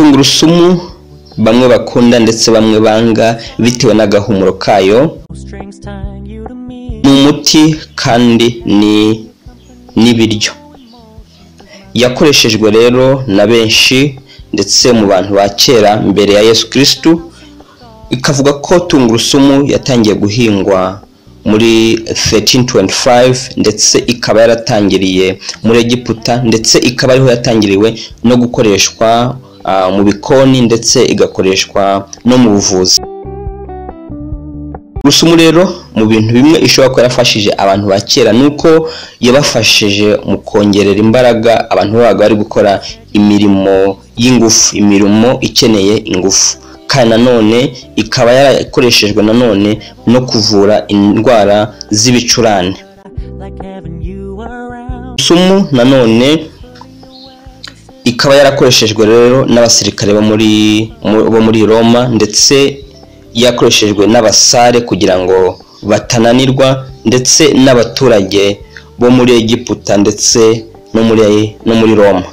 Tungurusumu bamwe bakunda ndetse bamwe banga bitewe n'agahumuro kayo, ni umuti kandi ni n'ibiryo. Yakoreshejwe rero na benshi ndetse mu bantu ba kera mbere ya Yesu Kristu. Ikavuga ko tungurusumu yatangiye guhingwa muri 1325, ndetse ikaba yaratangiriye muri Egiputa, ndetse ikaba ariho yatangiriwe no gukoreshwa mu bikoni, ndetse igakoreshwa no mu buvuzi. Tungurusumu rero mu bintu bimwe ishobora kuba yarafashije abantu ba kera nuko yabafashije mu kongerera imbaraga abantu babaga bari gukora imirimo y'ingufu, imirimo ikeneye ingufu. Kandi nanone ikaba yarakoreshejwe nanone no kuvura indwara z'ibicurane. Tungurusumu nanone ikaba yarakoreshejwe rero n'abasirikare bo muri Roma, ndetse yakoreshejwe n'abasare kugira ngo batananirwa, ndetse n'abaturage bo muri Egiputa ndetse no muri Roma.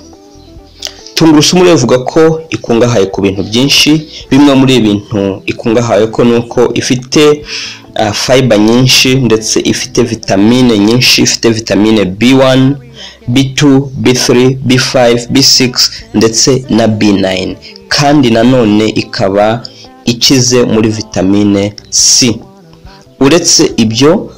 Tungurusumu rero ivuga ko ikungahaye ku bintu byinshi. Bimwe muri ibi bintu ikungahaye ko nuko ifite fiber nyinshi, ndetse ifite vitamine nyinshi, ifite vitamine B1, B2, B3, B5, B6 ndetse na B9, kandi nanone ikaba ikize muri vitamine C. Uretse ibyo,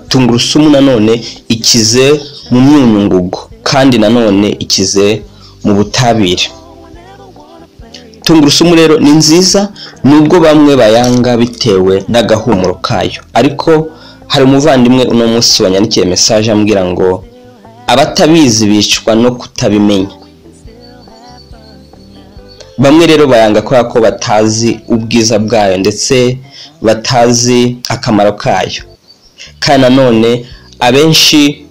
tungurusumu nanone ikize mu myunyungugu, kandi nanone ikize mu butabire. Tungurusumu rero ni nziza nubwo bamwe bayanga bitewe n'agahumuro kayo, ariko hari umuvandimwe uno munsi wanyandikiye message ambwira ngo abatabizi bicwa no kutabimenya. Bamwe rero bayanga kubera ko batazi ubwiza bwayo ndetse batazi akamaro kayo. Kandi nanone abenshi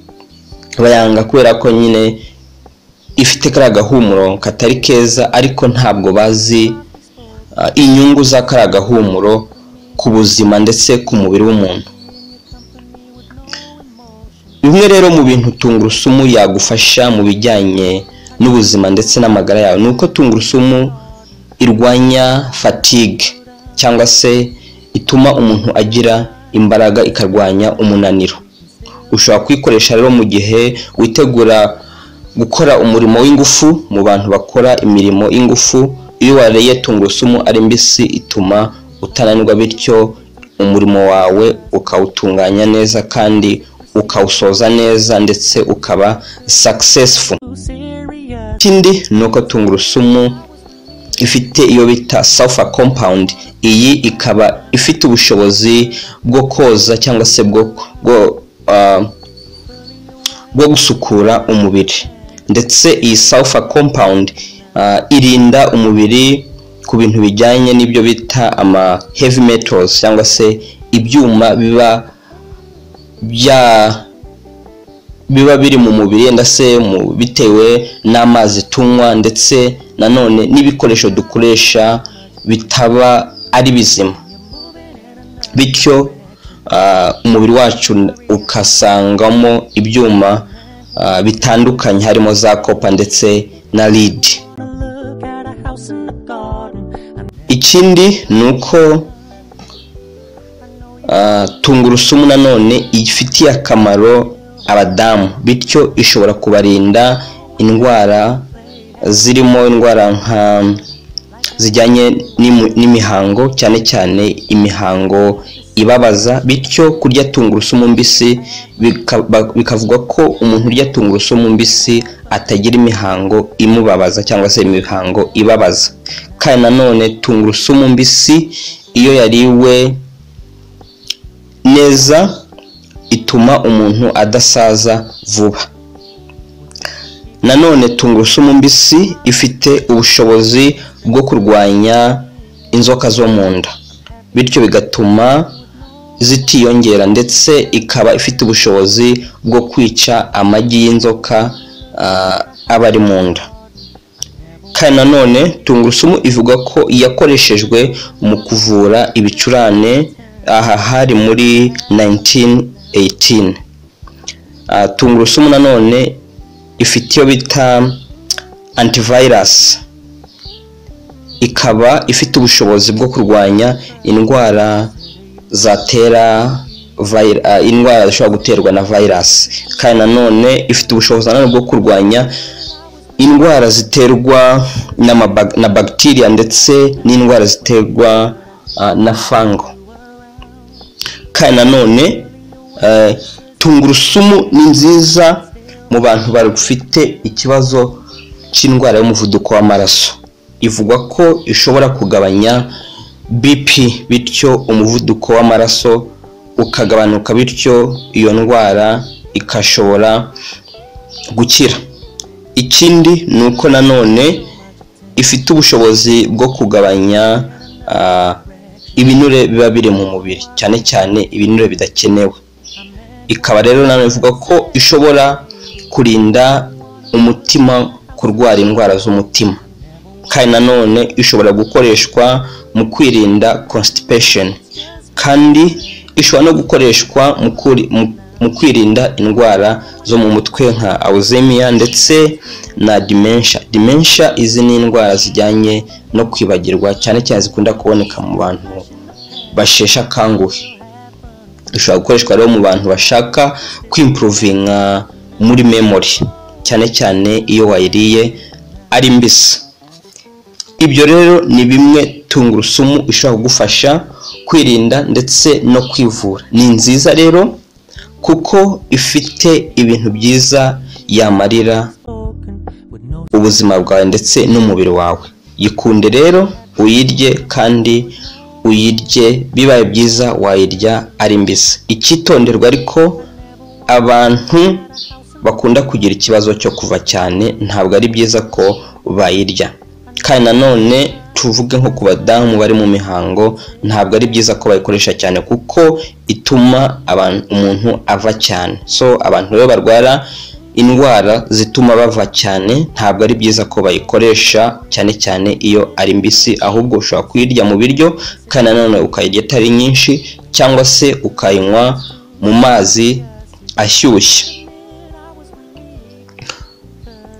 bayanga kubera ko nyine ifite kariya gahumuro katari keza, ariko ntabwo bazi inyungu za kariya gahumuro ku buzima ndetse ku mubiri w'umuntu. Bimwe rero mu bintu tungurusumu yagufasha mu bijyanye n'ubuzima ndetse n'amagara yawe ni uko tungurusumu irwanya fatigue, cyangwa se ituma umuntu agira imbaraga, ikarwanya umunaniro. Ushobora kuyikoresha rero mu gihe witegura gukora umurimo w'ingufu. Mu bantu bakora imirimo y'ingufu, iyo wariye tungurusumu ari mbisi ituma utananirwa, bityo umurimo wawe ukawutunganya neza kandi ukawusoza neza, ndetse ukaba successful. Ikindi ni uko tungurusumu ifite iyo bita sulfur compound. Iyi ikaba ifite ubushobozi bwo koza cyangwa se bwo gusukura umubiri, ndetse iyi sulfur compound irinda umubiri ku bintu bijyanye n'ibyo bita ama heavy metals, cyangwa se ibyuma biba biri mu mubiri, yenda se mu bitewe n'amazi tunywa, ndetse nanone n'ibikoresho dukoresha bitaba ari bizima, bityo umubiri wacu ukasangamo ibyuma bitandukanye, harimo za copper ndetse na lead. Look at a house in the garden. And Ikindi ni uko tungurusumu nanone ifitiye akamaro abadamu, bityo ishobora kubarinda indwara zirimo indwara nka zijyanye n'imihango, cyane cyane imihango ibabaza. Bityo kurya tungurusumu mbisi bikavugwa ko umuntu urya tungurusumu mbisi atagira imihango imubabaza cyangwa se imihango ibabaza. Kandi nanone tungurusumu mbisi iyo yariwe neza ituma umuntu adasaza vuba. Nanone tungurusumu mbisi ifite ubushobozi bwo kurwanya inzoka zo mu nda, bityo bigatuma zitiyongera, ndetse ikaba ifite ubushobozi bwo kwica amagi y'inzoka aba ari mu nda. Kandi nanone tungurusumu ivuga ko yakoreshejwe mu kuvura ibicurane, aha hari muri 1918. Tungurusumu nanone ifite iyo bita antivirus. Ikaba ifite ubushobozi bwo kurwanya indwara zatera indwara zishobora guterwa na virus. Kandi nanone ifite ubushobozi nanone bwo kurwanya indwara ziterwa na bacteria ndetse n'indwara ziterwa na fungo. Kandi nanone tungurusumu ni nziza mu bantu bafite ikibazo cy'indwara y'umuvuduko w'amaraso. Ivugwa ko ishobora kugabanya BP, bityo umuvuduko w'amaraso ukagabanuka, bityo iyo ndwara ikashobora gukira. Ikindi ni uko nanone ifite ubushobozi bwo kugabanya ibinure biba biri mu mubiri, cyane cyane ibinure bidakenewe. Ikaba rero nanone ivuga ko ishobora kurinda umutima kurwara indwara z'umutima. Kandi nanone ishobora gukoreshwa mu kwirinda constipation, kandi ishobora no gukoreshwa mu kwirinda indwara zo mu mutwe nka Alzheimer ndetse na dementia. Dementia izi ni indwara zijyanye no kwibagirwa, cyane cyane zikunda kuboneka mu bantu basheshe akanguhe. Ishobora gukoreshwa rero mu bantu bashaka kwimprovinga muri memory, cyane cyane iyo wayiriye ari mbisi. Ibyo rero ni bimwe tungurusumu ishobora kugufasha kwirinda ndetse no kwivura. Ni nziza rero kuko ifite ibintu byiza yamarira ubuzima bwawe ndetse n'umubiri wawe. Yikunde rero uyirye, kandi uyirye bibaye byiza wayirya ari mbisi. Icyitonderwa ariko, abantu bakunda kugira ikibazo cyo kuva cyane ntabwo ari byiza ko bayirya. Kandi nanone tuvuge nko ku badamu bari mu mihango, ntabwo ari byiza ko bayikoresha cyane kuko ituma umuntu ava cyane. So abantu rero barwara indwara zituma bava cyane ntabwo ari byiza ko bayikoresha cyane cyane iyo ari mbisi, ahubwo ushobora kuyirya mu biryo, kandi nanone ukayirya atari nyinshi, cyangwa se ukayinywa mu mazi ashyushye.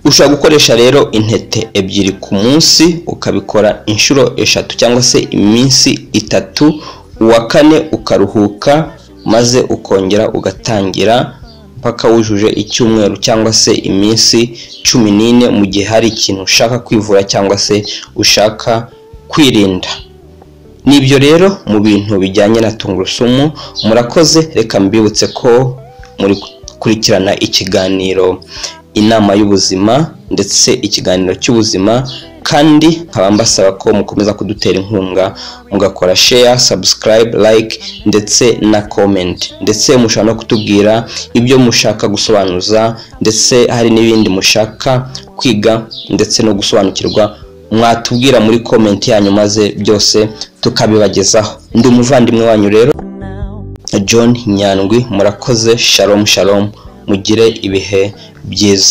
Ushobora gukoresha rero intete 2 ku munsi, ukabikora inshuro 3 cyangwa se iminsi 3, uwa 4 ukaruhuka, maze ukongera ugatangira mpaka wujuje icyumweru cyangwa se iminsi 14, mu gihe hari ikintu ushaka kwivura cyangwa se ushaka kwirinda. Nibyo rero mu bintu bijyanye na tungurusumu. Murakoze, reka mbibutse ko muri kurikirana ikiganiro Inama y'Ubuzima ndetse ikiganiro cy'ubuzima, kandi nkaba mbasaba ko mukomeza kudutera inkunga mugakora share, subscribe, like ndetse na comment, ndetse mushobora no kutubwira ibyo mushaka gusobanuza, ndetse hari n'ibindi mushaka kwiga ndetse no gusobanukirwa, mwatubwira muri comment yanyu maze byose tukabibagezaho. Ndi umuvandimwe wanyu rero John Nyandwi, murakoze. Shalom shalom, mugire ibihe byiza.